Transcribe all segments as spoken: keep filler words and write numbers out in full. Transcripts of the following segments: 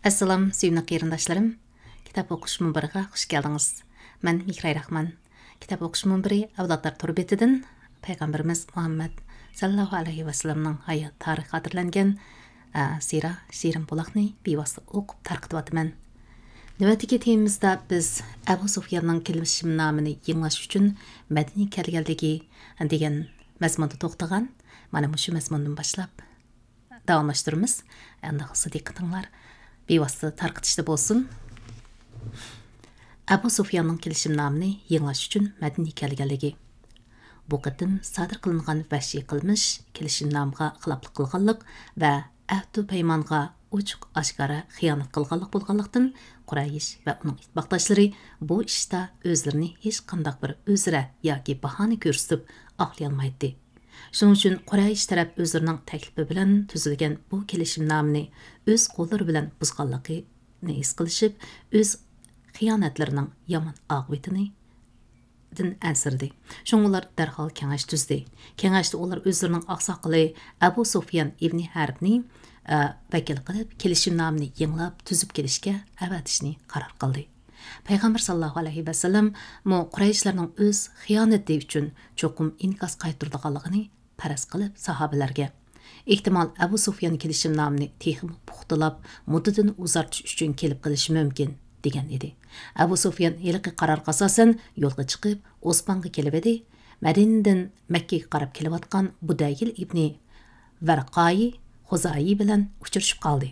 ئەسسالام، سۆيۈملۈك قېرىنداشلىرىم. كىتاب ئوقۇش مۇنبىرىغا خۇش كەلدىڭىز. مەن مىھراي راخمان. كىتاب ئوقۇش مۇنبىرى ئەۋلادلار تور بېتىدىن پەيغەمبىرىمىز مۇھەممەد سەللەللاھۇ ئەلەيھى ۋەسەللەمنىڭ ھايات تارىخى خاتىرىلەنگەن، ئە، سىرا شېرىن بۇلاقنى بىۋاسىتە ئوقۇپ تارقىتىۋاتىمەن. نۆۋەتتىكى تېمىمىزدا بىز ئەبۇ سۇفياننىڭ كېلىشىمنامىنى يېڭىلاش ئۈچۈن مەدىنىگە كەلگەنلىكى دېگەن مەزمۇندا توختىغان. مانا مۇشۇ مەزمۇندىن باشلاپ داۋاملاشتۇرىمىز. ئەمدى بولسا دىققىتىڭلار بىۋاسىتە تارقىتىشتا بولسۇن. ئەبۇ سۇفياننىڭ كېلىشىمنامىنى يېڭىلاش ئۈچۈن مەدىنىگە كەلگەنلىكى. بۇ قېتىم سادىر قىلىنغان ۋەھشىي قىلمىش كېلىشىمنامىغا خىلاپلىق قىلغانلىق ۋە ئەھدۇ پەيمانغا ئوچۇق ئاشكارا خىيانەت قىلغانلىق بولغانلىقتىن، قۇرەيش ۋە ئۇنىڭ ئىتتىپاقداشلىرى بۇ ئىشتا ئۆزلىرىنى ھېچقانداق بىر ئۆزرە ياكى باھانە كۆرسىتىپ ئاقلىيالمايتتى. شۇنىڭ ئۈچۈن قۇرەيش تەرەپ ئۆزلىرىنىڭ تەكلىپى بىلەن تۈزۈلگەن بۇ كېلىشىمنامىنى ئۆز قوللىرى بىلەن بۇزغانلىقىنى ھېس قىلىشىپ، ئۆز خىيانەتلىرىنىڭ يامان ئاقىۋىتىنى دىن ئەنسىرىدى. شۇڭا ئۇلار دەرھال كېڭەش تۈزدى. كېڭەشتە ئۇلار ئۆزلىرىنىڭ ئاقساقىلى ئەبۇ سۇفيان ئىبنى ھەربنى، ئە، ۋەكىل قىلىپ، كېلىشىمنامىنى يېڭىلاپ، تۈزۈپ كېلىشكە ئەۋەتىشنى قارار قىلدى. پەيغەمبەر ساللاللاھۇ ئەلەيھى ۋەسەللەممۇ قۇرەيشلەرنىڭ ئۆز خىيانىتى ئۈچۈن چوقۇم ئىنكاس قايتۇرىدىغانلىقىنى پەرەز قىلىپ، ساھابىلەرگە، ئېھتىمال، ئەبۇ سۇفيان كېلىشىمنامىنى تېخىمۇ پۇختىلاپ، مۇددىتىنى ئۇزارتىش ئۈچۈن كېلىپ قېلىشى مۇمكىن، دېگەن ئىدى. ئەبۇ سۇفيان ھېلىقى قارارغا ئاساسەن يولغا چىقىپ، ئوسمانغا كېلىۋىدى. مەدىنىدىن مەككىگە قاراپ كېلىۋاتقان بۇدەيل ئىبنى ۋەرقايى خۇزائىي بىلەن ئۇچرىشىپ قالدى.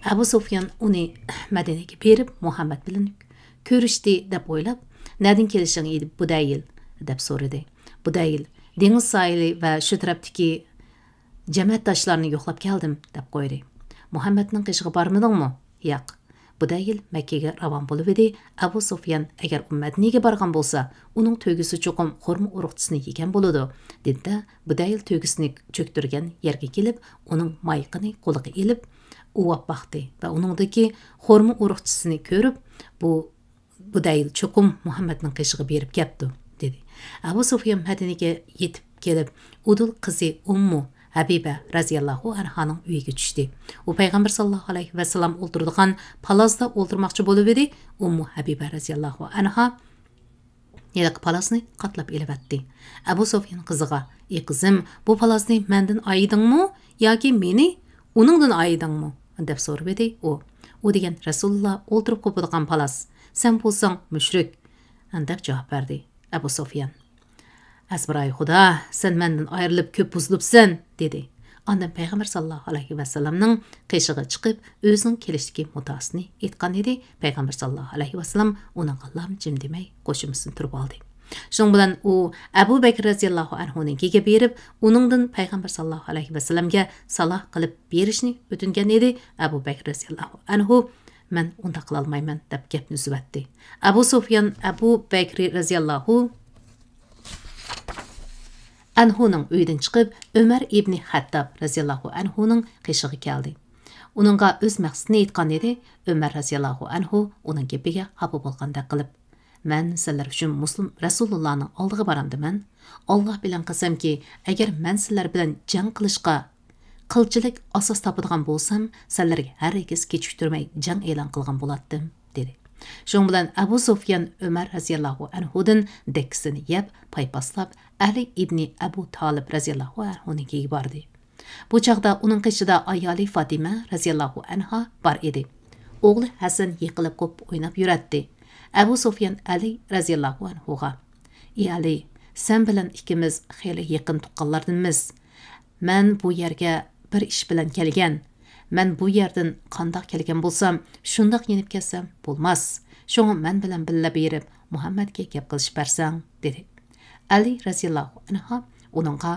ئەبۇ سۇفيان ئۇنى مەدىنىگە بېرىپ، مۇھەممەد بىلەن كۆرۈشتى دەپ ئويلاپ، «نەدىن كېلىشىڭ ئىدى، بۇدەيل؟» دەپ سورىدى. بۇدەيل، «دېڭىز ساھىلى ۋە شۇ تەرەپتىكى جەمەتداشلارنى يوقلاپ كەلدىم» دەپ قويدى. «مۇھەممەدنىڭ قېشىغا بارمىدىڭمۇ؟» «ياق.» بۇدەيل مەككىگە راۋان بولۇۋىدى. ئەبۇ سۇفيان، «ئەگەر ئۇ مەدىنىگە بارغان بولسا، ئۇنىڭ تۆگىسى چوقۇم خورما ئۇرۇقچىسىنى يېگەن بولىدۇ» دېدى-دە، بۇدەيل تۆگىسىنى چۆكتۈرگەن يەرگە كېلىپ، ئۇنىڭ مايىقىنى قولىغا ئېلىپ، ئۇۋاپ باقتى ۋە ئۇنىڭدىكى خورما ئۇرۇقچىسىنى كۆرۈپ، بۇ بۇدەيل چوقۇم مۇھەممەدنىڭ قېشىغا بېرىپ كەپتۇ، دېدى. ئەبۇ سۇفيان مەدىنىگە يېتىپ كېلىپ، ئۇدۇل قىزى ئۇممۇ ھەبىبە رەزىياللاھۇ ئەنھانىڭ ئۆيىگە چۈشتى. ئۇ پەيغەمبەر ساللاللاھۇ ئەلەيھى ۋەسەللەم ئولتۇرىدىغان پالازدا ئولتۇرماقچى بولۇۋىدى. ئۇممۇ ھەبىبە رەزىياللاھۇ ئەنھا ھېلىقى پالازنى قاتلاپ ئېلىۋەتتى. ئەبۇ سۇفيان قىزىغا، «ئى قىزىم، بۇ پالازنى مەندىن ئايىدىڭمۇ ياكى مېنى ئۇنىڭدىن ئايىدىڭمۇ؟» دەپ سورىۋىدى ئۇ. «ئۇ دېگەن رەسۇلۇللا ئولتۇرۇپ قوپىدىغان پالاز، سەن بولساڭ مۇشرىك» دەپ جاۋاب بەردى. ئەبۇ سۇفيان، «ئەزبىرايى خۇدا، سەن مەندىن ئايرىلىپ كۆپ بۇزۇلۇپسەن» دېدى. ئاندىن پەيغەمبەر ساللاللاھۇ ئەلەيھى ۋەسەللەمنىڭ قېشىغا چىقىپ، ئۆزىنىڭ كېلىشتىكى مۇددىئاسىنى ئېيتقان ئىدى. پەيغەمبەر ساللاللاھۇ ئەلەيھى ۋەسەللەم ئۇنىڭغا لام جىم دېمەي، قوشۇمىسىنى تۇرۇۋالدى. شۇنىڭ بىلەن ئۇ ئەبۇ بەكرى رەزىياللاھۇ ئەنھۇنىڭكىگە بېرىپ، ئۇنىڭدىن پەيغەمبەر ساللاللاھۇ ئەلەيھى ۋەسەللەمگە سالاھ قىلىپ بېرىشنى ئۆتۈنگەن ئىدى. ئەبۇ بەكرى رەزىياللاھۇ ئەنھۇ، «مەن ئۇنداق قىلالمايمەن» دەپ گەپنى ئۈزۈۋەتتى. ئەبۇ سۇفيان ئەبۇ بەكرى رەزىياللاھۇ ئەنھۇنىڭ ئۆيىدىن چىقىپ، ئۆمەر ئىبنى خەتتاب رەزىياللاھۇ ئەنھۇنىڭ قېشىغا كەلدى. ئۇنىڭغا ئۆز مەقسىتىنى ئېيتقان ئىدى. ئۆمەر رەزىياللاھۇ ئەنھۇ ئۇنىڭ گېپىگە خاپا بولغاندەك قىلىپ، «مەن سىلەر ئۈچۈن مۇسلىم رەسۇلۇللانىڭ ئالدىغا بارامدىمەن؟ ئاللا بىلەن قەسەمكى، ئەگەر مەن سىلەر بىلەن جەڭ قىلىشقا قىلچىلىك ئاساس تاپىدىغان بولسام، سىلەرگە ھەرگىز كېچىكتۈرمەي جەڭ ئېلان قىلغان بولاتتىم» دېدى. شۇنىڭ بىلەن ئەبۇ سۇفيان ئۆمەر رەزىياللاھۇ ئەنھۇدىن دەككىسىنى يەپ، پايپاسلاپ، ئەلى ئىبنى ئەبۇ تالىپ رەزىياللاھۇ ئەنھۇنىڭكىگە باردى. بۇ چاغدا ئۇنىڭ قېشىدا ئايالى فاتىمە رەزىياللاھۇ ئەنھا بار ئىدى. ئوغلى ھەسەن يىقىلىپ قوپۇپ ئويناپ يۈرەتتى. ئەبۇ سۇفيان ئەلى رەزىياللاھۇ ئەنھۇغا، «ئى ئەلى، سەن بىلەن ئىككىمىز خېلى يېقىن تۇغقانلاردىنمىز. مەن بۇ يەرگە بىر ئىش بىلەن كەلگەن. مەن بۇ يەردىن قانداق كەلگەن بولسام، شۇنداق يېنىپ كەتسەم بولماس. شۇڭا مەن بىلەن بىللە بېرىپ، مۇھەممەدكە گەپ قىلىشىپ بەرسەڭ» دېدى. ئەلى رەزىياللاھۇ ئەنھا ئۇنىڭغا،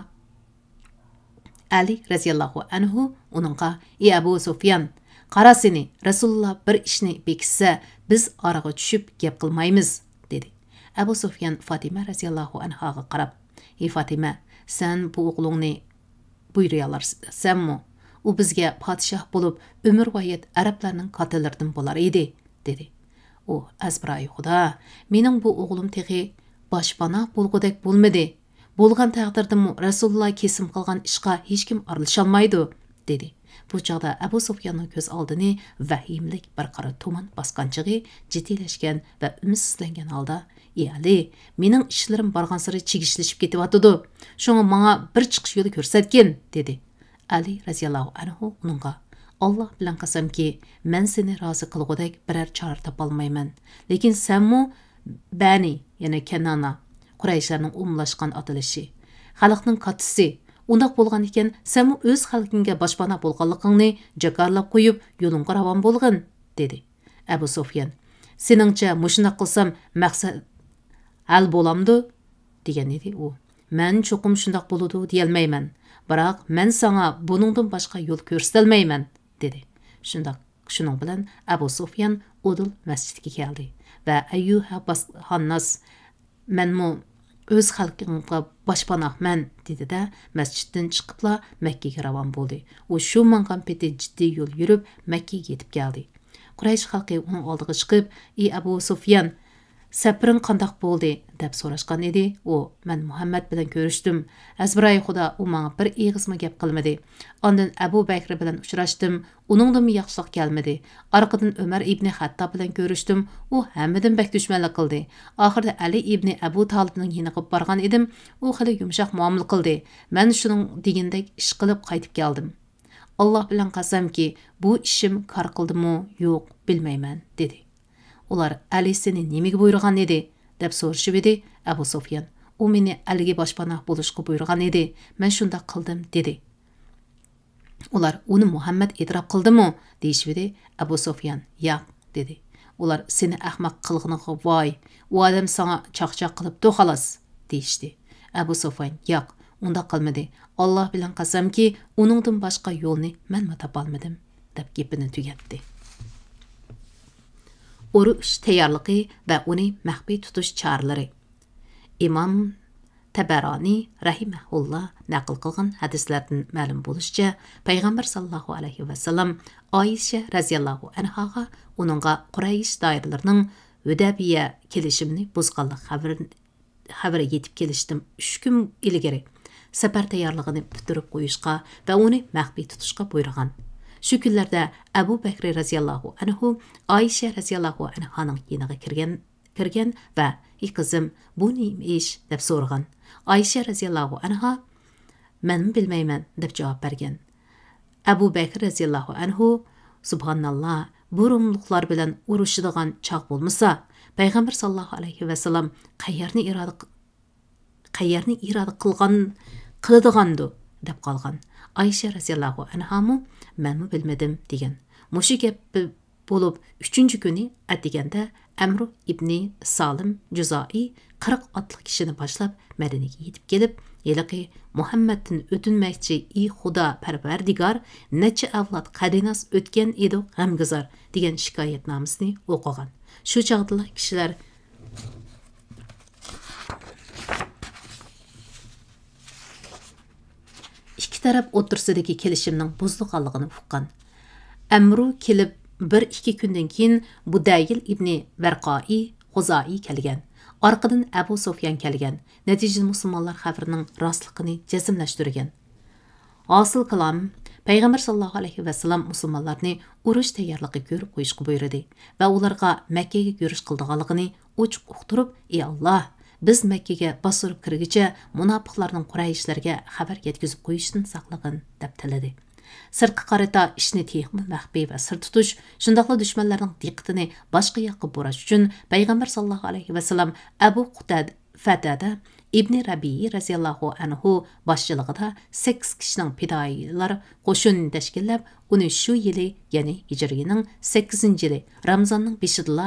ئەلى رەزىياللاھۇ ئەنھۇ ئۇنىڭغا، «ئى ئەبۇ سۇفيان، قارا سېنى، رەسۇلۇللا بىر ئىشنى بېكىتسە، بىز ئارىغا چۈشۈپ گەپ قىلمايمىز» دېدى. ئەبۇ سۇفيان فاتىمە رەزىياللاھۇ ئەنھاغا قاراپ، «ئى فاتىمە، سەن بۇ ئوغلۇڭنى بۇيرۇيالارسەنمۇ؟ ئۇ بىزگە پادىشاھ بولۇپ، ئۆمۈرۋايەت ئەرەبلەرنىڭ كاتىلىرىدىن بولار ئىدى» دېدى. ئۇ، «ئەزبىرايى خۇدا، مېنىڭ بۇ ئوغلۇم تېخى باشپاناھ بولغۇدەك بولمىدى. بولغان تەقدىردىمۇ رەسۇلۇللا كېسىم قىلغان ئىشقا ھېچكىم ئارىلىشالمايدۇ» دېدى. بۇ چاغدا ئەبۇ سۇفياننىڭ كۆز ئالدىنى ۋەھىمىلىك بىر قارا تۇمان باسقان چېغى جىددىيلەشكەن ۋە ئۈمىدسىزلەنگەن ھالدا، ئى ئەلى، مېنىڭ ئىشلىرىم بارغانسېرى چىگىشلىشىپ كېتىۋاتىدۇ. شۇڭا ماڭا بىر چىقىش يولى كۆرسەتكىن، دېدى. ئەلى رەزىياللاھۇ ئەنھۇ ئۇنىڭغا، ئاللا بىلەن قەسەمكى، مەن سېنى رازى قىلغۇدەك بىرەر چارە تاپالمايمەن. لېكىن سەنمۇ بەنى، يەنى كەنئانا، قۇرەيشلەرنىڭ ئومۇملاشقان ئاتىلىشى، خەلقنىڭ كاتتىسى، ئۇنداق بولغان ئىكەن، سەنمۇ ئۆز خەلقىڭگە باشپاناھ بولغانلىقىڭنى جاكارلاپ قويۇپ، يولۇڭغا راۋان بولغىن، دېدى. ئەبۇ سۇفيان، سېنىڭچە مۇشۇنداق قىلسام مەقسەت ھەل بولامدۇ؟ دېگەن ئىدى ئۇ. مەن چوقۇم شۇنداق بولىدۇ دېيەلمەيمەن، بىراق مەن ساڭا بۇنىڭدىن باشقا يول كۆرسىتەلمەيمەن، دېدى. شۇنداق، شۇنىڭ بىلەن ئەبۇ سۇفيان ئۇدۇل مەسچىتكە كەلدى ۋە ئەييۇھە باس-، ھانناس، مەنمۇ ئۆز خەلقىڭغا باشپاناھمەن، دېدى-دە، مەسچىتتىن چىقىپلا مەككىگە راۋان بولدى. ئۇ شۇ ماڭغان پېتى جىددىي يول يۈرۈپ، مەككىگە يېتىپ كەلدى. قۇرەيش خەلقى ئۇنىڭ ئالدىغا چىقىپ، ئى ئەبۇ سۇفيان، سەپىرىڭ قانداق بولدى؟ دەپ سوراشقان ئىدى. ئۇ، مەن مۇھەممەد بىلەن كۆرۈشتۈم. ھەزبىرايى خۇدا، ئۇ ماڭا بىر ئېغىزمۇ گەپ قىلمىدى. ئاندىن ئەبۇ بەكرى بىلەن ئۇچراشتىم. ئۇنىڭدىنمۇ ياخشىلىق كەلمىدى. ئارقىدىن ئۆمەر ئىبنى خەتتاب بىلەن كۆرۈشتۈم. ئۇ ھەممىدىن بەك دۈشمەنلىك قىلدى. ئاخىرىدا ئەلى ئىبنى ئەبۇ تالىپنىڭ يېنىغا بارغان ئىدىم. ئۇ خېلى يۇمشاق مۇئامىلە قىلدى. مەن شۇنىڭ دېگىنىدەك ئىش قىلىپ قايتىپ كەلدىم. ئاللا بىلەن قەسەمكى، بۇ ئىشىم كار قىلدىمۇ يوق، بىلمەيمەن، دېدى. ئۇلار، ئەلى سېنى نېمىگە بۇيرۇغان ئىدى؟ دەپ سورىشىۋىدى. ئەبۇ سۇفيان، ئۇ مېنى ئەلىگە باشپاناھ بولۇشقا بۇيرۇغان ئىدى، مەن شۇنداق قىلدىم، دېدى. ئۇلار، ئۇنى مۇھەممەد ئېتىراپ قىلدىمۇ؟ دېيىشىۋىدى. ئەبۇ سۇفيان، ياق، دېدى. ئۇلار، سېنى ئەخمەق قىلغىنىغا ۋاي، ئۇ ئادەم ساڭا چاقچاق قىلىپتۇ، خالاس، دېيىشتى. ئەبۇ سۇفيان، ياق، ئۇنداق قىلمىدى. ئاللا بىلەن قەسەمكى، ئۇنىڭدىن باشقا يولنى مەنمۇ تاپالمىدىم، دەپ گېپىنى تۈگەتتى. ئۇرۇش تەييارلىقى ۋە ئۇنى مەخپىي تۇتۇش چارىلىرى. ئىمام تەبەرانى رەھىمەھۇللا نەقىل قىلغان ھەدىسلەردىن مەلۇم بولۇشىچە، پەيغەمبەر ساللاللاھۇ ئەلەيھى ۋەسەللەم ئائىشە رەزىياللاھۇ ئەنھاغا ئۇنىڭغا قۇرەيش دائىرىلىرىنىڭ ھۈدەبىيە كېلىشىمىنى بۇزغانلىق خەۋىرى، خەۋىرى يېتىپ كېلىشتىن ئۈچ كۈن ئىلگىرى سەپەر تەييارلىقىنى پۈتتۈرۈپ قويۇشقا ۋە ئۇنى مەخپىي تۇتۇشقا بۇيرۇغان. شۇ كۈنلەردە ئەبۇ بەكرى رەزىياللاھۇ ئەنھۇ ئائىشە رەزىياللاھۇ ئەنھانىڭ يېنىغا كىرگەن، كىرگەن ۋە، ئى قىزىم، بۇ نېمە ئىش؟ دەپ سورىغان. ئائىشە رەزىياللاھۇ ئەنھا، مەنمۇ بىلمەيمەن، دەپ جاۋاب بەرگەن. ئەبۇ بەكرى رەزىياللاھۇ ئەنھۇ، سۇبھاناللا، بۇ روملۇقلار بىلەن ئۇرۇشىدىغان چاغ بولمىسا، پەيغەمبەر ساللاللاھۇ ئەلەيھى ۋەسەللەم قەيەرنى ئىرادە ق-، قەيەرنى ئىرادە قىلغان، قىلىدىغاندۇ؟ دەپ قالغان. ئائىشە رەزىياللاھۇ ئەنھامۇ، مەنمۇ بىلمىدىم، دېگەن. مۇشۇ گەپ بولۇپ، ئۈچىنچى كۈنى ئەتىگەندە ئەمرۇ ئىبنى سالىم جۇزائى قىرىق ئاتلىق كىشىنى باشلاپ مەدىنىگە يېتىپ كېلىپ، ھېلىقى مۇھەممەدتىن ئۆتۈنمەكچى، ئى خۇدا پەرۋەردىگار، نەچچە ئەۋلاد قەدىناس ئۆتكەن ئىدۇق غەمگۈزار، دېگەن شىكايەتنامىسىنى ئوقۇغان. شۇ چاغدىلا كىشىلەر ئىككى تەرەپ ئوتتۇرىسىدىكى كېلىشىمنىڭ بۇزۇلغانلىقىنى ئۇققان. ئەمرۇ كېلىپ بىر ئىككى كۈندىن كېيىن بۇدەيىل ئىبنى ۋەرقائى خۇزائى كەلگەن. ئارقىدىن ئەبۇ سۇفيان كەلگەن. نەتىجىدە مۇسۇلمانلار خەۋىرىنىڭ راستلىقىنى جەزملەشتۈرگەن. ھاسىل كالام، پەيغەمبەر ساللاللاھۇ ئەلەيھى ۋەسەللەم مۇسۇلمانلارنى ئۇرۇش تەييارلىقى كۆرۈپ قويۇشقا بۇيرۇدى ۋە ئۇلارغا مەككىگە يۈرۈش قىلىدىغانلىقىنى ئوچۇق ئۇقتۇرۇپ، ئى ئاللا، بىز مەككىگە باستۇرۇپ كىرگۈچە مۇناپىقلارنىڭ قۇرەيشلەرگە خەۋەر يەتكۈزۈپ قويۇشتىن ساقلىغىن، دەپ تىلىدى. سىرتقا قارىتا ئىشنى تېخىمۇ مەخپىي ۋە سىر تۇتۇش، شۇنداقلا دۈشمەنلەرنىڭ دىققىتىنى باشقا ياققا بۇراش ئۈچۈن پەيغەمبەر ساللاللاھۇ ئەلەيھى ۋەسەللەم ئەبۇ قۇتەد-، فەتەدە ئىبنى رەبىئى رەزىياللاھۇ ئەنھۇ باشچىلىقىدا سەككىز كىشىنىڭ پىدائىيلار قوشۇنىنى تەشكىللەپ، ئۇنى شۇ يىلى، يەنى ھىجرىينىڭ سەككىزىنچى يىلى رامىزاننىڭ بېشىدىلا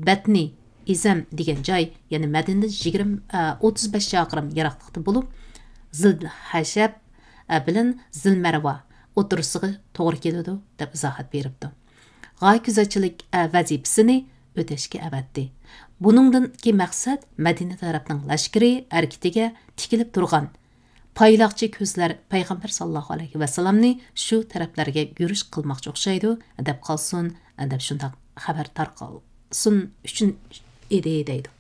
بەتنى ئىزەم دېگەن جاي، يەنى مەدىنىدىن يىگىرمە، ئە، ئوتتۇز بەش چاقىرىم يىراقلىقتا بولۇپ، زىلھەشەب، ئە، بىلەن زىلمەرۋا ئوتتۇرىسىغا توغرا كېلىدۇ، دەپ ئىزاھات بېرىپتۇ. غايە كۆزەتچىلىك، ئە، ۋەزىپىسىنى ئۆتەشكە ئەۋەتتى. بۇنىڭدىكى مەقسەت مەدىنە تەرەپنىڭ لەشكىرىي ھەرىكىتىگە تىكىلىپ تۇرغان پايلاقچى كۆزلەر پەيغەمبەر ساللاللاھۇ ئەلەيھى ۋەسەللەمنى شۇ تەرەپلەرگە يۈرۈش قىلماقچى ئوخشايدۇ، دەپ قالسۇن، دەپ شۇنداق خەۋەر تارقالسۇن ئۈچۈن ئىدى، دەيدۇ.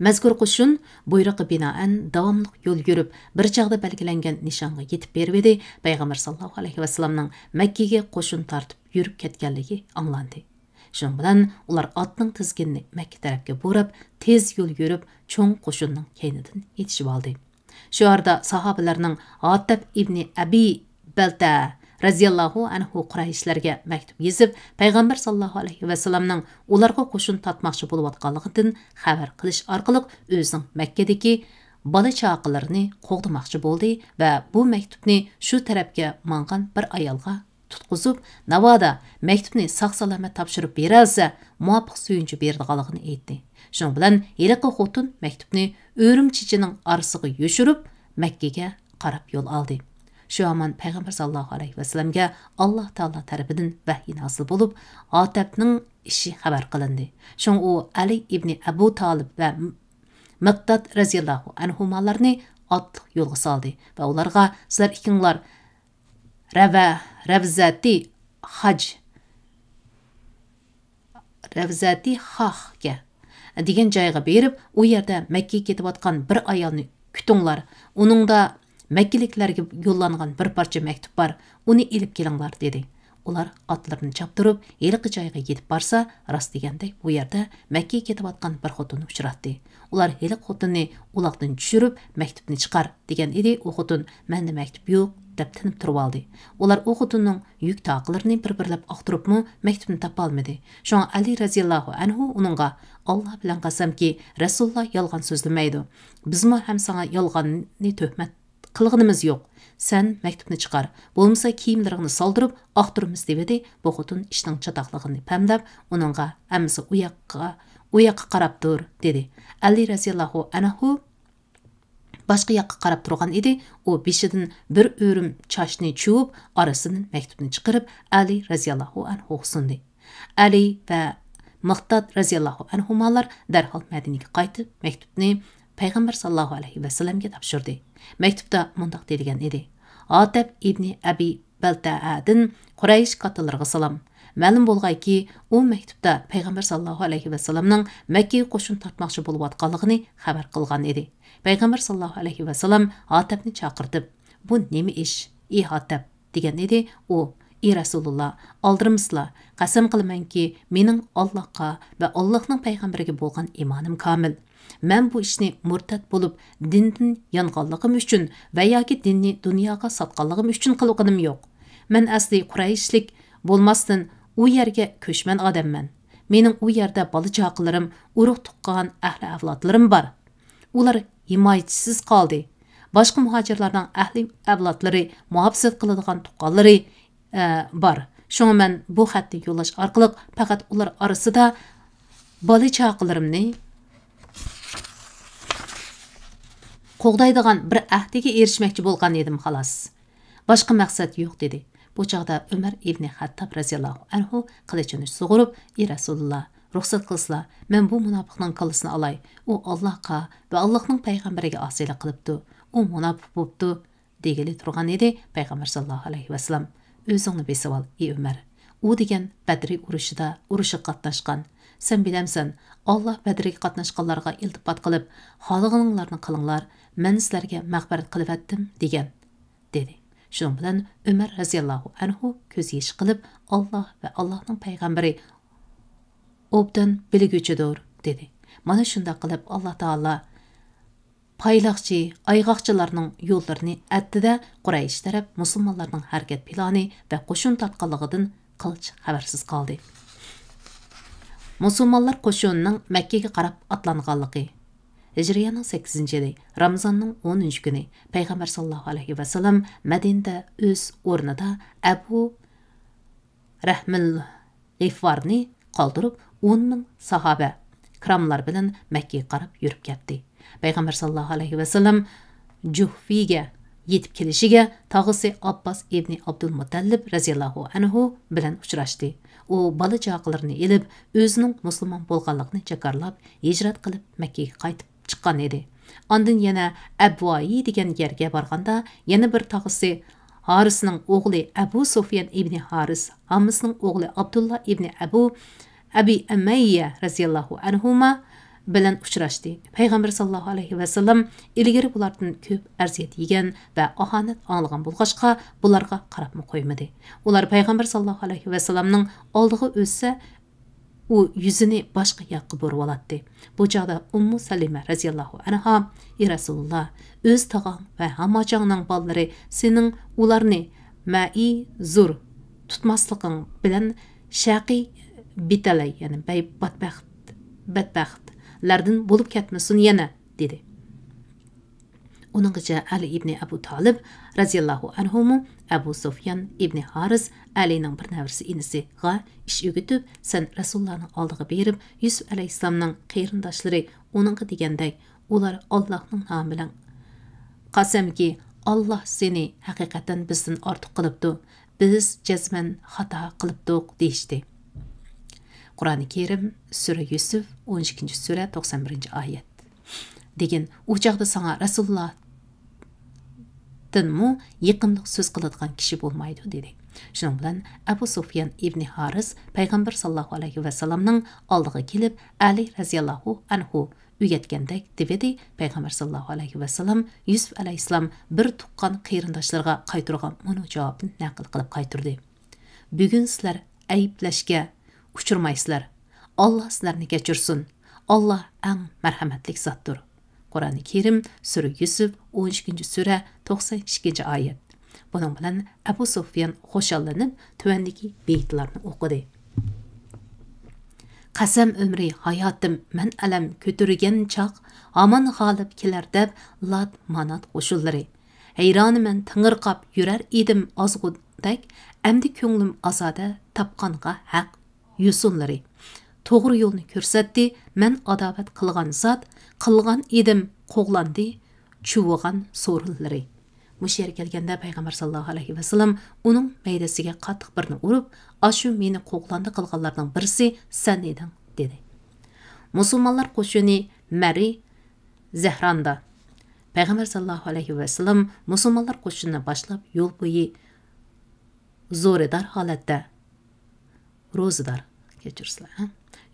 مەزكۇر قوشۇن بۇيرۇققا بىنائەن داۋاملىق يول يۈرۈپ، بىر چاغدا بەلگىلەنگەن نىشانغا يېتىپ بېرىۋىدى، پەيغەمبەر ساللاللاھۇ ئەلەيھى ۋەسەللەمنىڭ مەككىگە قوشۇن تارتىپ يۈرۈپ كەتكەنلىكى ئاڭلاندى. شۇنىڭ بىلەن ئۇلار ئاتنىڭ تىزگىنىنى مەككە تەرەپكە بۇراپ، تېز يول يۈرۈپ، چوڭ قوشۇننىڭ كەينىدىن يېتىشىۋالدى. شۇ ئارىدا ساھابىلەرنىڭ ھاتەب ئىبنى ئەبى بەلتە رەزىياللاھۇ ئەنھۇ قۇرەيشلەرگە مەكتۇپ يېزىپ، پەيغەمبەر ساللاللاھۇ ئەلەيھى ۋەسەللەمنىڭ ئۇلارغا قوشۇن تارتماقچى بولۇۋاتقانلىقىدىن خەۋەر قىلىش ئارقىلىق ئۆزىنىڭ مەككىدىكى بالا-چاقىلىرىنى قوغدىماقچى بولدى ۋە بۇ مەكتۇپنى شۇ تەرەپكە ماڭغان بىر ئايالغا تۇتقۇزۇپ، ناۋادا مەكتۇپنى ساق-سالامەت تاپشۇرۇپ بېرەلىسە، مۇۋاپىق سۆيۈنچە بېرىدىغانلىقىنى ئېيتتى. شۇنىڭ بىلەن ھېلىقى خوتۇن مەكتۇپنى ئۆرۈم چېچىنىڭ ئارىسىغا يوشۇرۇپ، مەككىگە قاراپ يول ئالدى. شۇ ھامان پەيغەمبەر ساللاللاھۇ ئەلەيھى ۋەسەللەمگە ئاللاھ تائالا تەرىپىدىن ۋەھىي نازىل بولۇپ، ھاتەبنىڭ ئىشى خەۋەر قىلىندى. شۇڭا ئۇ ئەلى ئىبنى ئەبۇ تالىپ ۋە مىقداد رەزىياللاھۇ ئەنھۇمالارنى ئاتلىق يولغا سالدى ۋە ئۇلارغا، سىلەر ئىككىڭلار رەۋە، رەۋزەتى خاج، رەۋزەتى خاخكە دېگەن جايغا بېرىپ، ئۇ يەردە مەككىگە كېتىۋاتقان بىر ئايالنى كۈتۈڭلار. ئۇنىڭدا مەككىلىكلەرگە يوللانغان بىر پارچە مەكتۇپ بار، ئۇنى ئېلىپ كېلىڭلار، دېدى. ئۇلار ئاتلىرىنى چاپتۇرۇپ، ھېلىقى جايغا يېتىپ بارسا، راست دېگەندەك بۇ يەردە مەككىگە كېتىۋاتقان بىر خوتۇننى ئۇچراتتى. ئۇلار ھېلىقى خوتۇننى ئۇلاقتىن چۈشۈرۈپ، مەكتۇپنى چىقار، دېگەن ئىدى، ئۇ خوتۇن، مەندە مەكتۇپ يوق، دەپ تىنىپ تۇرۇۋالدى. ئۇلار ئۇ خوتۇننىڭ يۈك تاقىلىرىنى بىر-بىرلەپ ئاختۇرۇپمۇ، مەكتۇپنى تاپالمىدى. شۇڭا ئەلى رەزىياللاھۇ ئەنھۇ ئۇنىڭغا، ئاللا بىلەن قەسەمكى، رەسۇلۇللا يالغان سۆزلىمەيدۇ. بىزمۇ ھەم ساڭا يالغاننى تۆھمەت قىلغىنىمىز يوق. سەن مەكتۇپنى چىقار، بولمىسا كىيىملىرىڭنى سالدۇرۇپ ئاختۇرىمىز، دېۋىدى. بۇ خوتۇن ئىشنىڭ چاتاقلىقىنى پەملەپ، ئۇنىڭغا، ئەمىسە ئۇ ياققا، ئۇ ياققا قاراپ تۇر، دېدى. ئەلى رەزىياللاھۇ ئەنھۇ باشقا ياققا قاراپ تۇرغان ئىدى. ئۇ بېشىدىن بىر ئۆرۈم چاچنى چۇۋۇپ، ئارىسىدىن مەكتۇپنى چىقىرىپ، ئەلى رەزىياللاھۇ ئەنھۇغا سۇندى. ئەلى ۋە مىقداد رەزىياللاھۇ ئەنھۇمالار دەرھال مەدىنىگە قايتىپ، مەكتۇپنى پەيغەمبەر ساللاللاھۇ ئەلەيھى ۋەسەللەمگە تاپشۇردى. مەكتۇپتا مۇنداق دېيىلگەن ئىدى: ھاتەب ئىبنى ئەبى بەلتەئەدىن قۇرەيش كاتتىلىرىغا سالام. مەلۇم بولغايكى، ئۇ مەكتۇپتا پەيغەمبەر ساللاللاھۇ ئەلەيھى ۋەسەللەمنىڭ مەككىگە قوشۇن تارتماقچى بولۇۋاتقانلىقىنى خەۋەر قىلغان ئىدى. پەيغەمبەر ساللاللاھۇ ئەلەيھى ۋەسەللەم ھاتەبنى چاقىرتىپ، بۇ نېمە ئىش، ئى ھاتەب؟ دېگەن ئىدى. ئۇ، ئى رەسۇلۇللا، ئالدىرىمىسىلا، قەسەم قىلىمەنكى، مېنىڭ ئاللاھقا ۋە ئاللاھنىڭ پەيغەمبىرىگە بولغان ئىمانىم كامىل. مەن بۇ ئىشنى مۇرتەت بولۇپ دىندىن يانغانلىقىم ئۈچۈن ۋە ياكى دىننى دۇنياغا ساتقانلىقىم ئۈچۈن قىلغىنىم يوق. مەن ئەسلى قۇرەيشلىك بولماستىن، ئۇ يەرگە كۆچمەن ئادەممەن. مېنىڭ ئۇ يەردە بالا-چاقىلىرىم، ئۇرۇق-تۇغقان، ئەھلى-ئەۋلادلىرىم بار. ئۇلار ھىمايىچىسىز قالدى. باشقا مۇھاجىرلارنىڭ ئەھلى-ئەۋلادلىرى، مۇھاپىزەت قىلىدىغان تۇغقانلىرى، ئە، بار. شۇڭا مەن بۇ خەتنى يوللاش ئارقىلىق پەقەت ئۇلار ئارىسىدا بالا-چاقىلىرىمنى قوغدايدىغان بىر ئەھدىگە ئېرىشمەكچى بولغان ئىدىم، خالاس. باشقا مەقسەت يوق، دېدى. بۇ چاغدا ئۆمەر ئىبنى خەتتاب رەزىياللاھۇ ئەنھۇ قىلىچىنى سۇغۇرۇپ، ئى رەسۇلۇللا، رۇخسەت قىلسىلا، مەن بۇ مۇناپىقنىڭ كاللىسىنى ئالاي. ئۇ ئاللاھقا ۋە ئاللاھنىڭ پەيغەمبىرىگە ئاسىيلىق قىلىپتۇ. ئۇ مۇناپىق بوپتۇ، دېگىلى تۇرغان ئىدى پەيغەمبەر ساللاللاھۇ ئەلەيھى ۋەسەللەم. ئۆزۈڭنى بېسىۋال، ئى ئۆمەر. ئۇ دېگەن بەدرى ئۇرۇشىدا ئۇرۇشقا قاتناشقان. سەن بىلەمسەن، ئاللاھ بەدرىگە قاتناشقانلارغا ئىلتىپات قىلىپ، خالىغىنىڭلارنى قىلىڭلار، مەن سىلەرگە مەغپىرەت قىلىۋەتتىم، دېگەن، دېدى. شۇنىڭ بىلەن ئۆمەر رەزىياللاھۇ ئەنھۇ كۆز يېشى قىلىپ، ئاللاھ ۋە ئاللاھنىڭ پەيغەمبىرى ئوبدان بىلگۈچىدۇر، دېدى. مانا شۇنداق قىلىپ، ئاللاھ تائالا پايلاقچى، ئايغاقچىلارنىڭ يوللىرىنى ئەتتى-دە، قۇرەيش تەرەپ مۇسۇلمانلارنىڭ ھەرىكەت پىلانى ۋە قوشۇن تارتقانلىقىدىن قىلچە خەۋەرسىز قالدى. مۇسۇلمانلار قوشۇنىنىڭ مەككىگە قاراپ ئاتلانغانلىقى. ھىجرىيەنىڭ سەككىزىنچى يىلى، رامىزاننىڭ ئونىنچى كۈنى، پەيغەمبەر ساللاللاھۇ ئەلەيھى ۋەسەللەم مەدىنىدە ئۆز ئورنىدا ئەبۇ رەھمىل غىفارنى قالدۇرۇپ، ئون مىڭ ساھابە كىراملار بىلەن مەككىگە قاراپ يۈرۈپ كەتتى. پەيغەمبەر ساللاللاھۇ ئەلەيھى ۋەسەللەم جۇھفىگە يېتىپ كېلىشىگە تاغىسى ئابباس ئىبنى ئابدۇلمۇتەللىپ رەزىياللاھۇ ئەنھۇ بىلەن ئۇچراشتى. ئۇ بالا-چاقىلىرىنى ئېلىپ، ئۆزىنىڭ مۇسۇلمان بولغانلىقىنى جاكارلاپ، ھىجرەت قىلىپ مەككىگە قايتىپ چىققان ئىدى. ئاندىن يەنە ئەبۋايى دېگەن يەرگە بارغاندا، يەنە بىر تاغىسى ھارىسنىڭ ئوغلى ئەبۇ سۇفيان ئىبنى ھارىس، ھامىسنىڭ ئوغلى ئابدۇللا ئىبنى ئەبۇ، ئەبى ئەمەييە رەزىياللاھۇ ئەنھۇما بىلەن ئۇچراشتى. پەيغەمبەر ساللاللاھۇ ئەلەيھى ۋەسەللەم ئىلگىرى بۇلاردىن كۆپ ئەزىيەت يېگەن ۋە ئاھانەت ئاڭلىغان بولغاچقا، بۇلارغا قاراپمۇ قويمىدى. ئۇلار پەيغەمبەر ساللاللاھۇ ئەلەيھى ۋەسەللەمنىڭ ئالدىغا ئۆتسە، ئۇ يۈزىنى باشقا ياققا بۇرۇۋالاتتى. بۇ چاغدا ئۇممۇ سەلىمە رەزىياللاھۇ ئەنھا: «ئى رەسۇلۇللا، ئۆز تاغاڭ ۋە ھاماچاڭنىڭ بالىلىرى سېنىڭ ئۇلارنى مەئى زۇر تۇتماسلىقىڭ بىلەن شەقىي بىتەلەي، يەنى بەي-، بەتبەخت، بەتبەختلەردىن بولۇپ كەتمىسۇن يەنە» دېدى. ئۇنىڭغىچە ئەلى ئىبنى ئەبۇ تالىب رەزىياللاھۇ ئەنھۇمۇ ئەبۇ سۇفيان ئىبنى ھارىس ئەلىنىڭ بىر نەۋرىسى ئىنىسىغا ئىش ئۆگىتىپ، سەن رەسۇلۇللانىڭ ئالدىغا بېرىپ، يۈسۈپ ئەلەيھىسسالامنىڭ قېرىنداشلىرى ئۇنىڭغا دېگەندەك، ئۇلار ئاللاھنىڭ نامى بىلەن قەسەمكى، ئاللاھ سېنى ھەقىقەتەن بىزدىن ئارتۇق قىلىپتۇ، بىز جەزمەن خاتا قىلىپتۇق دېيىشتى. قۇرئانى كەرىم، سۈرە يۈسۈف، ئون ئىككىنچى سۈرە، توقسان بىرىنچى ئايەت. دېگىن، ئۇ چاغدا ساڭا رەسۇلۇللاھتىنمۇ يېقىملىق سۆز قىلىدىغان كىشى بولمايدۇ، دېدى. شۇنىڭ بىلەن ئەبۇ سۇفيان ئىبنى ھارىس پەيغەمبەر ساللاللاھۇ ئەلەيھى ۋەسەللەمنىڭ ئالدىغا كېلىپ، ئەلى رەزىياللاھۇ ئەنھۇ ئۆگەتكەندەك دېۋىدى. پەيغەمبەر ساللاللاھۇ ئەلەيھى ۋەسەللەم يۈسۈپ ئەلەيھىسسالام بىر تۇغقان قېرىنداشلىرىغا قايتۇرغان مۇنۇ جاۋابنى نەقىل قىلىپ قايتۇردى: «بۈگۈن سىلەر ئەيىبلەشكە ئۇچرىمايسىلەر. ئاللاھ سىلەرنى كەچۈرسۇن. ئاللاھ ئەڭ مەرھەمەتلىك زاتتۇر.» قۇرئانى كەرىم، سۈرە يۈسۈف، ئون ئىككىنچى سۈرە، توقسان ئىككىنچى ئايەت. بۇنىڭ بىلەن ئەبۇ سۇفيان خۇشاللىنىپ، تۆۋەندىكى بېيىتلارنى ئوقۇدى. قەسەم ئۆمرى ھاياتىم مەن ئەلەم كۆتۈرگەن چاغ، ھامان غالىب كېلەر دەپ لات مانات قوشۇنلىرى. ھەيرانىمەن تېڭىرقاپ يۈرەر ئىدىم ئازغۇدەك، ئەمدى كۆڭلۈم ئازادە تاپقانغا ھەق يوسۇنلىرى. توغرا يولنى كۆرسەتتى، مەن ئاداۋەت قىلغان زات، قىلغان ئىدىم قوغلاندى چۇۋۇغان سورۇنلىرى. مۇشۇ يەرگە كەلگەندە پەيغەمبەر ساللاللاھۇ ئەلەيھى ۋەسەللەم ئۇنىڭ مەيدىسىگە قاتتىق بىرنى ئۇرۇپ، «ئاشۇ مېنى قوغلاندى قىلغانلارنىڭ بىرسى سەن ئىدىڭ» دېدى. مۇسۇلمانلار قوشۇنى مەررى زەھراندا. پەيغەمبەر ساللاللاھۇ ئەلەيھى ۋەسەللەم مۇسۇلمانلار قوشۇنىنى باشلاپ يول بويى زورىدار ھالەتتە روزىدار، كەچۈرسىلەر، ھە؟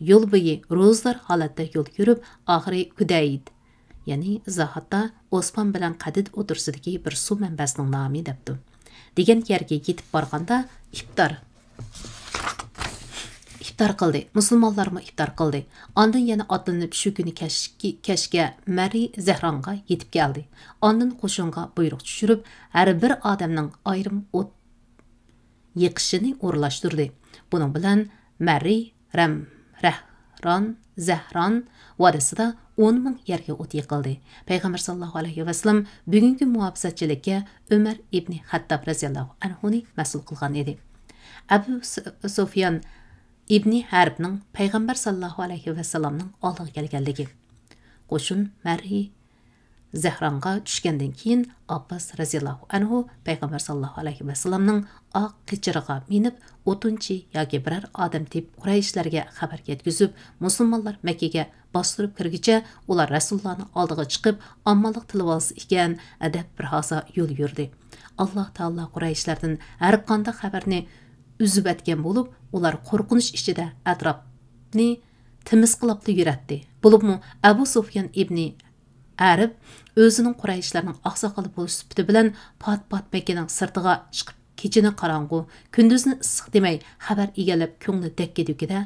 يول بويى روزىدار ھالەتتە يول يۈرۈپ، ئاخىرى كۇدەيد، يەنى ئىزاھاتتا ئوسمان بىلەن قەدىد ئوتتۇرىسىدىكى بىر سۇ مەنبەسىنىڭ نامى دەپتۇ. دېگەن يەرگە يېتىپ بارغاندا ئىپتار، ئىپتار قىلدى. مۇسۇلمانلارمۇ ئىپتار قىلدى. ئاندىن يەنە ئاتلىنىپ شۇ كۈنى كەچكى، كەچكە مەررى زەھرانغا يېتىپ كەلدى. ئاندىن قوشۇنغا بۇيرۇق چۈشۈرۈپ، ھەر بىر ئادەمنىڭ ئايرىم ئوت يېقىشىنى ئورۇنلاشتۇردى. بۇنىڭ بىلەن مەررى، رەم، رەھران، زەھران ۋادىسىدا ئون مىڭ يەرگە ئوت يېقىلدى. پەيغەمبەر ساللاللاھۇ ئەلەيھى ۋەسەللەم بۈگۈنكى مۇھاپىزەتچىلىككە ئۆمەر ئىبنى خەتتاب رەزىياللاھۇ ئەنھۇنى مەسئۇل قىلغان ئىدى. ئەبۇ سۇ-، سۇفيان ئىبنى ھەربنىڭ پەيغەمبەر ساللاللاھۇ ئەلەيھى ۋەسەللەمنىڭ ئالدىغا كەلگەنلىكى. قوشۇن مەررى زەھرانغا چۈشكەندىن كېيىن، ئابباس رەزىياللاھۇ ئەنھۇ پەيغەمبەر ساللاللاھۇ ئەلەيھى ۋەسەللەمنىڭ ئاق قېچىرىغا مىنىپ، ئوتۇنچى ياكى بىرەر ئادەم تېپىپ، قۇرەيشلەرگە خەۋەر يەتكۈزۈپ، مۇسۇلمانلار مەككىگە باستۇرۇپ كىرگۈچە، ئۇلار رەسۇلۇللانىڭ ئالدىغا چىقىپ، ئامانلىق تىلىۋالسا ئىكەن، دەپ بىر ھازا يول يۈردى. ئاللاھ تائالا قۇرەيشلەردىن ھەرقانداق خەۋەرنى ئۈزۈۋەتكەن بولۇپ، ئۇلار قورقۇنچ ئىچىدە ئەتراپنى تىمىسقىلاپلا يۈرەتتى. بولۇپمۇ ئەبۇ سۇفيان ئىبنى ھەرب ئۆزىنىڭ قۇرەيشلەرنىڭ ئاقساقىلى بولۇش سۈپىتى بىلەن پات-پات مەككىنىڭ سىرتىغا چىقىپ، كېچىنى قاراڭغۇ، كۈندۈزنى ئىسسىق دېمەي خەۋەر ئىگىلەپ، كۆڭلى دەككە-دۈككىدە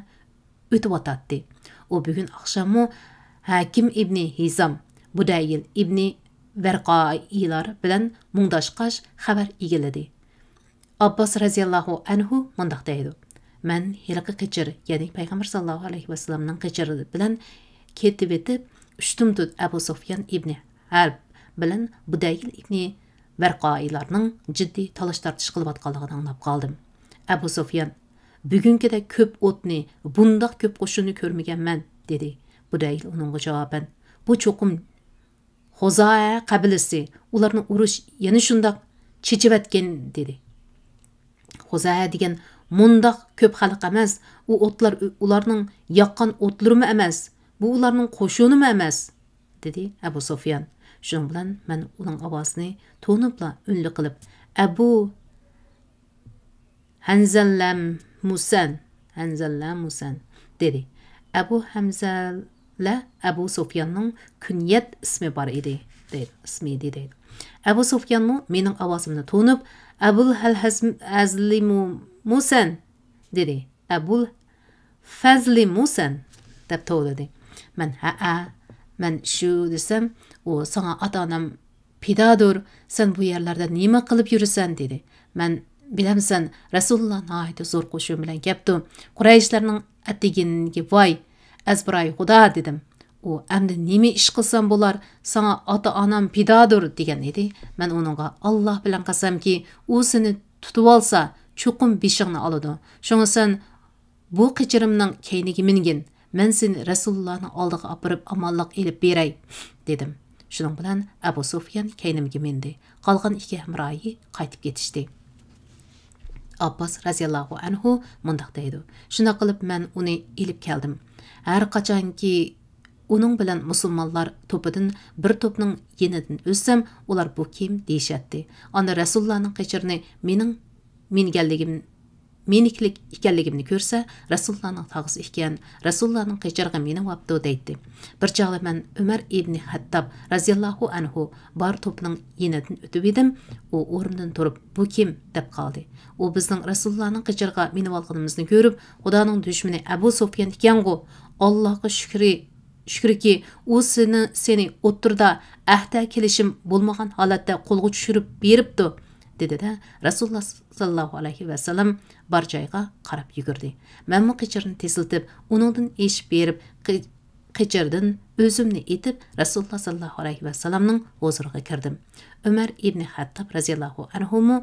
ئۆتۈۋاتاتتى. ئۇ بۈگۈن ئاخشاممۇ ھاكىم ئىبنى ھىزام، بۇدەيىل ئىبنى ۋەرقائىلار بىلەن مۇڭداشقاچ خەۋەر ئىگىلىدى. ئابباس رەزىياللاھۇ ئەنھۇ مۇنداق دەيدۇ: «مەن ھېلىقى قېچىر، يەنى پەيغەمبەر ساللاللاھۇ ئەلەيھى ۋەسەللەمنىڭ قېچىرى بىلەن كېتىۋېتىپ، ئۇشتۇمتۇت ئەبۇ سۇفيان ئىبنى ھەرب بىلەن بۇدەيىل ئىبنى ۋەرقائىلارنىڭ جىددىي تالاش-تارتىش قىلىۋاتقانلىقىنى ئاڭلاپ قالدىم.» ئەبۇ سۇفيان: «بۈگۈنكىدەك كۆپ ئوتنى، بۇنداق كۆپ قوشۇننى كۆرمىگەنمەن» دېدى. بۇدەيىل ئۇنىڭغا جاۋابەن: «بۇ چوقۇم خۇزائە قەبىلىسى، ئۇلارنى ئۇرۇش يەنە شۇنداق چېچىۋەتكەن» دېدى. «خۇزائە دېگەن مۇنداق كۆپ خەلق ئەمەس، ئۇ ئوتلار ئۇ-، ئۇلارنىڭ ياققان ئوتلىرىمۇ ئەمەس، بۇ ئۇلارنىڭ قوشۇنىمۇ ئەمەس» دېدى ئەبۇ سۇفيان. شۇنىڭ بىلەن مەن ئۇنىڭ ئاۋازىنى تونۇپلا ئۈنلۈك قىلىپ، «ئەبۇ ھەنزەللەمۇسەن، ھەنزەللەمۇسەن» دېدى. ئەبۇ ھەمزەل-، بىلە ئەبۇ سۇفياننىڭ كۈنيەت ئىسمى بار ئىدى، دەيدۇ، ئىسمى ئىدى، دەيدۇ. ئەبۇ سۇفيانمۇ مېنىڭ ئاۋازىمنى تونۇپ، «ئەبۇل ھەزم-، ھەزلىمۇسەن؟» دېدى. «ئەبۇل فەزلىمۇسەن؟» دەپ توۋلىدى. مەن، «ھەئە، مەن شۇ» دېسەم، ئۇ، «ساڭا ئاتا-ئانام پىدادۇر، سەن بۇ يەرلەردە نېمە قىلىپ يۈرىسەن؟» دېدى. مەن، «بىلەمسەن، رەسۇلۇللا ناھايىتى زور قوشۇن بىلەن كەپتۇ. قۇرەيشلەرنىڭ ئەتىگىنىگە ۋاي، ئەزبىرايى خۇدا» دېدىم. ئۇ، «ئەمدى نېمە ئىش قىلسام بولار؟ ساڭا ئاتا-ئانام پىدادۇر» دېگەن ئىدى. مەن ئۇنىڭغا، «ئاللا بىلەن قەسەمكى، ئۇ سېنى تۇتۇۋالسا، چوقۇم بېشىڭنى ئالىدۇ. شۇڭا سەن بۇ قېچىرىمنىڭ كەينىگە مىنگىن، مەن سېنى رەسۇلۇللانىڭ ئالدىغا ئاپىرىپ ئامانلىق ئېلىپ بېرەي» دېدىم. شۇنىڭ بىلەن ئەبۇ سۇفيان كەينىمگە مىندى. قالغان ئىككى ھەمراھى قايتىپ كېتىشتى. ئابباس رەزىياللاھۇ ئەنھۇ مۇنداق دەيدۇ، «شۇنداق قىلىپ مەن ئۇنى ئېلىپ كەلدىم. ھەر قاچانكى ئۇنىڭ بىلەن مۇسۇلمانلار توپىدىن بىر توپنىڭ يېنىدىن ئۆتسەم، ئۇلار، 'بۇ كىم؟' دېيىشەتتى. ئاندىن رەسۇلۇللانىڭ قېچىرىنى مېنىڭ مىنگەنلىكىم، مېنىڭكى ئىكەنلىكىمنى كۆرسە، رەسۇلۇللانىڭ تاغىسى ئىكەن، رەسۇلۇللانىڭ قېچىرىغا مىنىۋاپتۇ دەيتتى. بىر چاغدا مەن ئۆمەر ئىبنى خەتتاب رەزىياللاھۇ ئەنھۇ بار توپنىڭ يېنىدىن ئۆتۈۋىدىم. ئۇ ئورنىدىن تۇرۇپ، 'بۇ كىم؟' دەپ قالدى. ئۇ بىزنىڭ رەسۇلۇللانىڭ قېچىرىغا مىنىۋالغىنىمىزنى كۆرۈپ، 'خۇدانىڭ دۈشمىنى ئەبۇ سۇفيان ئىكەنغۇ، ئاللاھقا شۈكرى، شۈكرىكى، ئۇ سېنى، سېنى ئوتتۇرىدا ئەھدە كېلىشىم بولمىغان ھالەتتە قولغا چۈشۈرۈپ بېرىپتۇ' دېدى-دە، رەسۇلۇللا ساللاللاھۇ ئەلەيھى ۋەسەللەم بار جايغا قاراپ يۈگۈردى. مەنمۇ قېچىرنى تېزلىتىپ، ئۇنىڭدىن ئېشىپ بېرىپ، قې-، قېچىردىن ئۆزۈمنى ئېتىپ، رەسۇلۇللا ساللاللاھۇ ئەلەيھى ۋەسەللەمنىڭ ھۇزۇرىغا كىردىم. ئۆمەر ئىبنى خەتتاب رەزىياللاھۇ ئەنھۇمۇ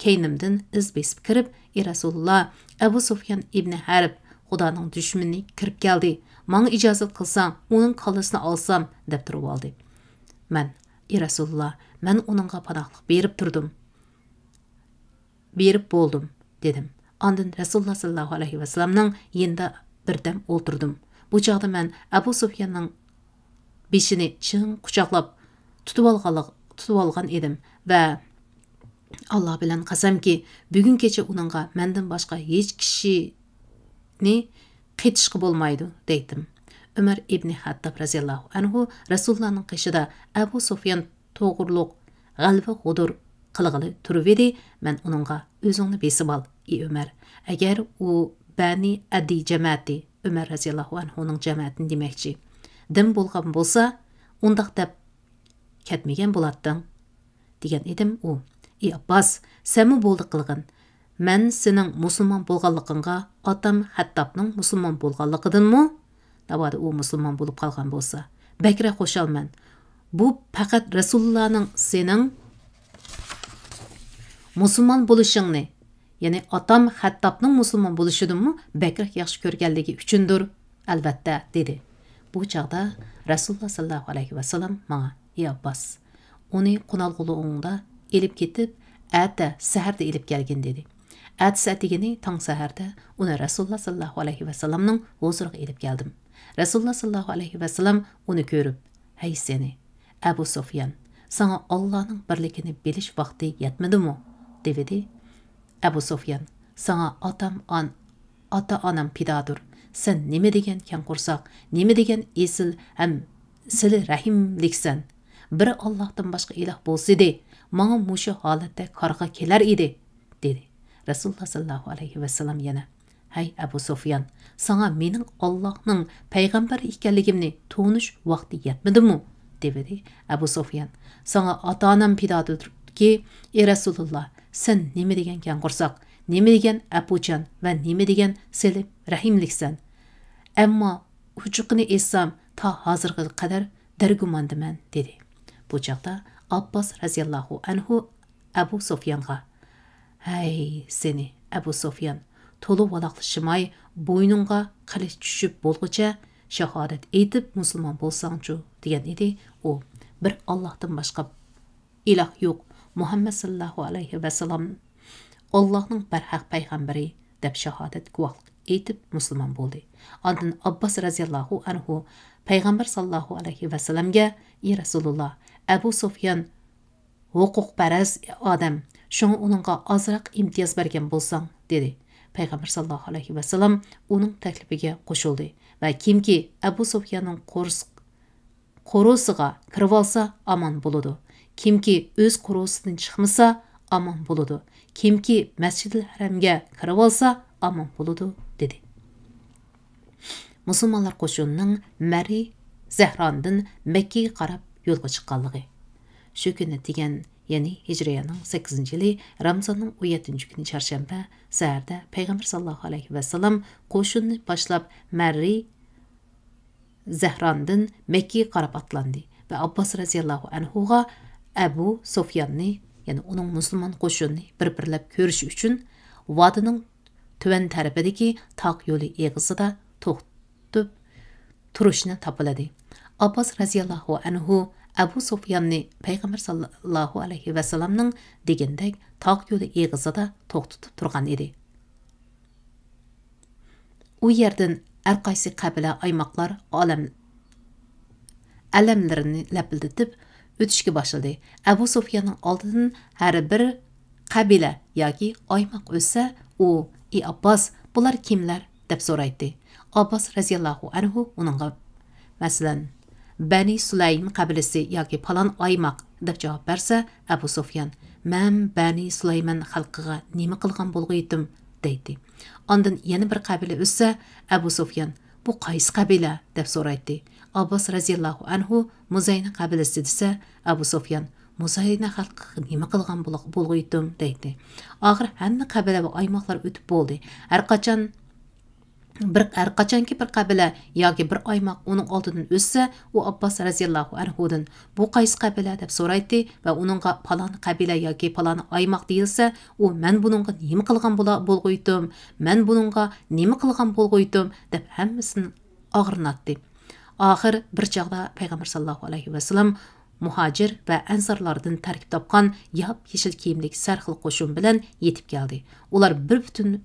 كەينىمدىن ئىز بېسىپ كىرىپ، ئى رەسۇلۇللا، ئەبۇ سۇفيان ئىبنى ھەرب، خۇدانىڭ دۈشمىنى كىرىپ كەلدى. ماڭا ئىجازەت قىلساڭ، ئۇنىڭ كاللىسىنى ئالسام، دەپ تۇرۇۋالدى. مەن، ئى رەسۇلۇللا، مەن ئۇنىڭغا پاناھلىق بېرىپ تۇردۇم. بېرىپ بولدۇم، دېدىم. ئاندىن رەسۇلۇللا ساللاللاھۇ ئەلەيھى ۋەسەللەمنىڭ يېنىدا بىردەم ئولتۇردۇم. بۇ چاغدا مەن ئەبۇ سۇفياننىڭ بېشىنى چىڭ قۇچاقلاپ تۇتۇۋالغانلىق-، تۇتۇۋالغان ئىدىم ۋە، «ئاللا بىلەن قەسەمكى، بۈگۈن كېچە ئۇنىڭغا مەندىن باشقا ھېچ كىشىنى قېتىشقا بولمايدۇ» دەيتتىم. ئۆمەر ئىبنى خەتتاب رەزىياللاھۇ ئەنھۇ رەسۇلۇللانىڭ قېشىدا ئەبۇ سۇفيان توغرۇلۇق غەلۋە غۇدۇر قىلغىلى تۇرۇۋىدى، مەن ئۇنىڭغا، «ئۆزۈڭنى بېسىۋال، ئى ئۆمەر، ئەگەر ئۇ بەنى ئەدى جەمەتى»، ئۆمەر رەزىياللاھۇ ئەنھۇنىڭ جەمەتىنى دېمەكچى، «دىن بولغان بولسا، ئۇنداق دەپ كەتمىگەن بولاتتىڭ» دېگەن ئىدىم. ئۇ، «ئى ئابباس، سەنمۇ بولدى قىلغىن. مەن سېنىڭ مۇسۇلمان بولغانلىقىڭغا ئاتام خەتتابنىڭ مۇسۇلمان بولغانلىقىدىنمۇ، ناۋادا ئۇ مۇسۇلمان بولۇپ قالغان بولسا، بەكرەك خۇشالمەن. بۇ پەقەت رەسۇلۇللانىڭ سېنىڭ مۇسۇلمان بولۇشۇڭنى، يەنى ئاتام خەتتابنىڭ مۇسۇلمان بولۇشىدىنمۇ بەكرەك ياخشى كۆرگەنلىكى ئۈچۈندۇر، ئەلۋەتتە» دېدى. بۇ چاغدا رەسۇلۇللا ساللاللاھۇ ئەلەيھى ۋەسەللەم ماڭا، «ئى ئابباس، ئۇنى قونالغۇلۇقۇڭدا ئېلىپ كېتىپ، ئەتە سەھەردە ئېلىپ كەلگىن» دېدى. ئەتىسى ئەتىگىنى تاڭ سەھەردە ئۇنى رەسۇلۇللا ساللاللاھۇ ئەلەيھى ۋەسەللەمنىڭ ھۇزۇرىغا ئېلىپ كەلدىم. رەسۇلۇللا ساللاللاھۇ ئەلەيھى ۋەسەللەم ئۇنى كۆرۈپ، «ھەي سېنى، ئەبۇ سۇفيان، ساڭا ئاللانىڭ بىرلىكىنى بىلىش ۋاقتى يەتمىدىمۇ؟» دېۋىدى. ئەبۇ سۇفيان، «ساڭا ئاتام ئان-، ئاتا-ئانام پىدادۇر. سەن نېمە دېگەن كەڭ قورساق، نېمە دېگەن ئېسىل ھەم سىلە رەھىملىكسەن. بىر ئاللاھتىن باشقا ئىلاھ بولسىدى، ماڭا مۇشۇ ھالەتتە كارغا كېلەر ئىدى» دېدى. رەسۇلۇللا ساللاللاھۇ ئەلەيھى ۋەسەللەم يەنە، «ھەي ئەبۇ سۇفيان، ساڭا مېنىڭ ئاللاھنىڭ پەيغەمبىرى ئىكەنلىكىمنى تونۇش ۋاقتى يەتمىدىمۇ؟» دېۋىدى. ئەبۇ سۇفيان، «ساڭا ئاتا-ئانام پىدادۇركى، ئى رەسۇلۇللا، سەن نېمە دېگەن كەڭ قورساق، نېمە دېگەن ئەپۇچان ۋە نېمە دېگەن سىلە رەھىملىكسەن. ئەمما ئوچۇقىنى ئېيتسام، تا ھازىرغا قەدەر دەرگۇماندىمەن» دېدى. بۇ چاغدا ئابباس رەزىياللاھۇ ئەنھۇ ئەبۇ سۇفيانغا، «ھەي سېنى، ئەبۇ سۇفيان، تولا ۋالاقلىشىماي، بوينۇڭغا قىلىچ چۈشۈپ بولغۇچە شاھادەت ئېيتىپ مۇسۇلمان بولساڭچۇ» دېگەن ئىدى. ئۇ، «بىر ئاللاھتىن باشقا ئىلاھ يوق، مۇھەممەد ساللاللاھۇ ئەلەيھى ۋەسەللەم ئاللاھنىڭ بەرھەق پەيغەمبىرى» دەپ شاھادەت گۇۋاھلىق ئېيتىپ مۇسۇلمان بولدى. ئاندىن ئابباس رەزىياللاھۇ ئەنھۇ پەيغەمبەر ساللاللاھۇ ئەلەيھى ۋەسەللەمگە، «ئى رەسۇلۇللا، ئەبۇ سۇفيان ھوقۇقپەرەس ئادەم، شۇڭا ئۇنىڭغا ئازراق ئىمتىياز بەرگەن بولساڭ» دېدى. پەيغەمبەر ساللاللاھۇ ئەلەيھى ۋەسەللەم ئۇنىڭ تەكلىپىگە قوشۇلدى. ۋە كىمكى ئەبۇ سۇفياننىڭ قورس-، قورۇسىغا كىرىۋالسا ئامان بولىدۇ. كىمكى ئۆز قورۇسىدىن چىقمىسا ئامان بولىدۇ. كىمكى مەسجىدىل ھەرەمگە كىرىۋالسا ئامان بولىدۇ، دېدى. مۇسۇلمانلار قوشۇنىنىڭ مەررى زەھراندىن مەككىگە قاراپ يولغا چىققانلىقى. شۇ كۈنى دېگەن، يەنى ھىجرىيەنىڭ سەككىزىنچى يىلى رامىزاننىڭ ئون يەتتىنچى كۈنى چارشەنبە سەھەردە پەيغەمبەر ساللاللاھۇ ئەلەيھى ۋەسەللەم قوشۇننى باشلاپ مەررى زەھراندىن مەككىگە قاراپ ئاتلاندى ۋە ئابباس رەزىياللاھۇ ئەنھۇغا ئەبۇ سۇفياننى، يەنى ئۇنىڭ مۇسۇلمان قوشۇنىنى بىر-بىرلەپ كۆرۈش ئۈچۈن، ۋادىنىڭ تۆۋەن تەرىپىدىكى تاغ يولى ئېغىزىدا توختىتىپ تۇرۇشنى تاپىلىدى. ئابباس رەزىياللاھۇ ئەنھۇ ئەبۇ سۇفياننى پەيغەمبەر ساللاللاھۇ ئەلەيھى ۋەسەللەمنىڭ دېگىنىدەك تاغ يولى ئېغىزىدا توختىتىپ تۇرغان ئىدى. ئۇ يەردىن ھەرقايسى قەبىلە ئايماقلار ئالەم-، ئەلەملىرىنى لەپىلدىتىپ ئۆتۈشكە باشلىدى. ئەبۇ سۇفياننىڭ ئالدىدىن ھەر بىر قەبىلە ياكى ئايماق ئۆتسە، ئۇ، «ئى ئابباس، بۇلار كىملەر؟» دەپ سورايتتى. ئابباس رەزىياللاھۇ ئەنھۇ ئۇنىڭغا، مەسىلەن، «بەنى سۇلەيم قەبىلىسى ياكى پالان ئايماق» دەپ جاۋاب بەرسە، ئەبۇ سۇفيان، «مەن بەنى سۇلەيمان خەلقىگە نېمە قىلغان بولغىيتىم؟» دەيتتى. ئاندىن يەنە بىر قەبىلە ئۆتسە، ئەبۇ سۇفيان، «بۇ قايسى قەبىلە؟» دەپ سورايتتى. ئابباس رەزىياللاھۇ ئەنھۇ، «مۇزەينە قەبىلىسى» دېسە، ئەبۇ سۇفيان، «مۇزەينە خەلقىگە نېمە قىلغان بولا-، بولغىيتتىم؟» دەيتتى. ئاخىر ھەممە قەبىلە ۋە ئايماقلار ئۆتۈپ بولدى. ھەرقاچان بىر، ھەرقاچانكى بىر قەبىلە ياكى بىر ئايماق ئۇنىڭ ئالدىدىن ئۆتسە، ئۇ ئابباس رەزىياللاھۇ ئەنھۇدىن، «بۇ قايسى قەبىلە؟» دەپ سورايتتى ۋە ئۇنىڭغا، «پالان قەبىلە ياكى پالان ئايماق» دېيىلسە، ئۇ، «مەن بۇنىڭغا نېمە قىلغان بولا-، بولغىيتتىم؟ مەن بۇنىڭغا نېمە قىلغان بولغىيتتىم؟» دەپ ھەممىسىنى ئاغرىناتتى. ئاخىر بىر چاغدا پەيغەمبەر ساللاللاھۇ ئەلەيھى ۋەسەللەم مۇھاجىر ۋە ئەنسارلاردىن تەركىب تاپقان ياپيېشىل كىيىملىك سەرخىل قوشۇن بىلەن يېتىپ كەلدى. ئۇلار بىر پۈتۈن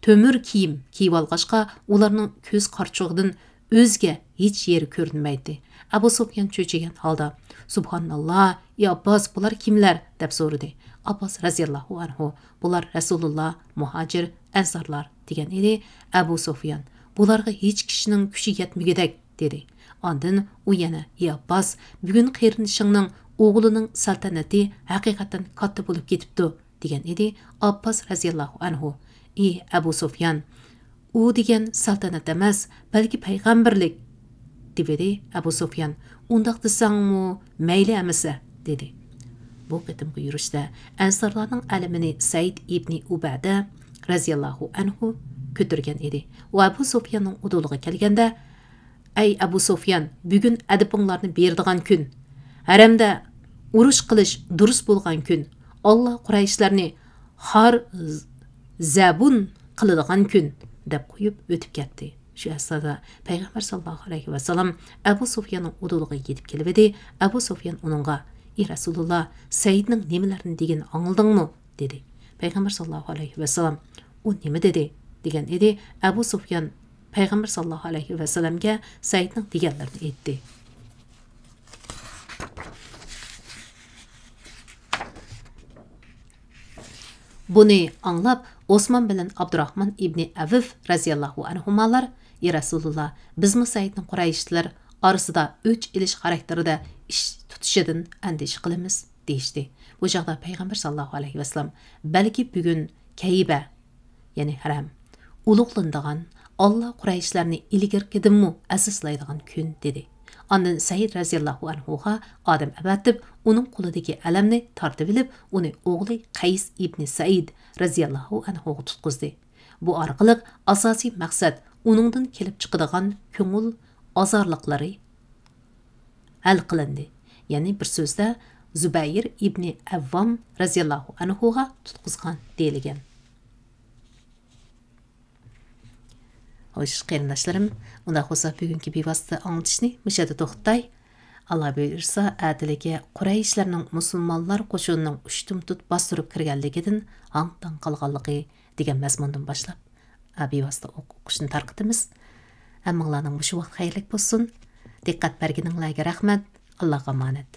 تۆمۈر كىيىم كىيىۋالغاچقا، ئۇلارنىڭ كۆز قارىچۇقىدىن ئۆزگە ھېچ يېرى كۆرۈنمەيتتى. ئەبۇ سۇفيان چۆچۈگەن ھالدا، «سۇبھاناللا، ئى ئابباس، بۇلار كىملەر؟» دەپ سورىدى. ئابباس رەزىياللاھۇ ئەنھۇ، «بۇلار رەسۇلۇللا، مۇھاجىر، ئەنسارلار» دېگەن ئىدى. ئەبۇ سۇفيان، «بۇلارغا ھېچ كىشىنىڭ كۈچى يەتمىگۈدەك» دېدى. ئاندىن ئۇ يەنە، «ئى ئابباس، بۈگۈن قېرىندىشىڭنىڭ ئوغلىنىڭ سەلتەنىتى ھەقىقەتەن كاتتا بولۇپ كېتىپتۇ» دېگەن ئىدى. ئابباس رەزىياللاھۇ ئەنھۇ، «ئى ئەبۇ سۇفيان، ئۇ دېگەن سەلتەنەت ئەمەس، بەلكى پەيغەمبەرلىك» دېۋىدى. ئەبۇ سۇفيان، «ئۇنداق دېسەڭمۇ مەيلى ئەمىسە» دېدى. بۇ قېتىمقى يۈرۈشتە ئەنسارلارنىڭ ئەلىمىنى سەئىد ئىبنى ئۇبەدە رەزىياللاھۇ ئەنھۇ كۆتۈرگەن ئىدى. ئۇ ئەبۇ سۇفياننىڭ ئۇدۇلىغا كەلگەندە، «ئەي ئەبۇ سۇفيان، بۈگۈن ئەدىپىڭلارنى بېرىدىغان كۈن، ھەرەمدە ئۇرۇش قىلىش دۇرۇس بولغان كۈن، ئاللا قۇرەيشلەرنى خار زەبۇن قىلىدىغان كۈن» دەپ قويۇپ ئۆتۈپ كەتتى. شۇ ئەسنادا پەيغەمبەر ساللاللاھۇ ئەلەيھى ۋەسەللەم ئەبۇ سۇفياننىڭ ئۇدۇلىغا يېتىپ كېلىۋىدى. ئەبۇ سۇفيان ئۇنىڭغا، «ئى رەسۇلۇللا، سەئىدنىڭ نېمىلەرنى دېگىنىنى ئاڭلىدىڭمۇ؟» دېدى. پەيغەمبەر ساللاللاھۇ ئەلەيھى ۋەسەللەم، «ئۇ نېمە دېدى؟» دېگەن ئىدى. ئەبۇ سۇفيان پەيغەمبەر ساللاللاھۇ ئەلەيھى ۋەسەللەمگە سەئىدنىڭ دېگەنلىرىنى ئېيتتى. بۇنى ئاڭلاپ، ئوسمان بىلەن ئابدۇراخمان ئىبنى ئەۋف رەزىياللاھۇ ئەنھۇمالار، «ئى رەسۇلۇللا، بىزمۇ سەئىدنىڭ قۇرەيشلەر ئارىسىدا ئۆچ ئېلىش خاراكتېرىدە ئىش تۇتۇشىدىن ئەندىشە قىلىمىز» دېيىشتى. بۇ چاغدا پەيغەمبەر ساللاللاھۇ ئەلەيھى ۋەسەللەم، «بەلكى بۈگۈن كەيبە، يەنى ھەرەم، ئۇلۇغلىنىدىغان، ئاللا قۇرەيشلەرنى ئىلگىرىكىدىنمۇ ئەزىزلەيدىغان كۈن» دېدى. ئاندىن سەئىد رەزىياللاھۇ ئەنھۇغا ئادەم ئەۋەتىپ، ئۇنىڭ قولىدىكى ئەلەمنى تارتىۋېلىپ، ئۇنى ئوغلى قەيس ئىبنى سەئىد رەزىياللاھۇ ئەنھۇغا تۇتقۇزدى. بۇ ئارقىلىق ئاساسىي مەقسەت، ئۇنىڭدىن كېلىپ چىقىدىغان كۆڭۈل ئازارلىقلىرى ھەل قىلىندى. يەنى بىر سۆزدە، زۇبەيىر ئىبنى ئەۋۋام رەزىياللاھۇ ئەنھۇغا تۇتقۇزغان دېيىلگەن. خوش، قېرىنداشلىرىم، ئۇنداق بولسا بۈگۈنكى بىۋاسىتە ئاڭلىتىشنى مۇشۇ يەردە توختىتاي. ئاللا بۇيرۇسا، ئەتىلىكى قۇرەيشلەرنىڭ مۇسۇلمانلار قوشۇنىنىڭ ئۇشتۇمتۇت باستۇرۇپ كىرگەنلىكىدىن ھاڭ-تاڭ قالغانلىقى دېگەن مەزمۇندىن باشلاپ، ئە، بىۋاسىتە ئوق-، ئوقۇشنى تارقىتىمىز. ھەممىڭلارنىڭ مۇشۇ ۋاقتى خەيرلىك بولسۇن. دىققەت بەرگىنىڭلارگە رەھمەت. ئاللاغا ئامانەت.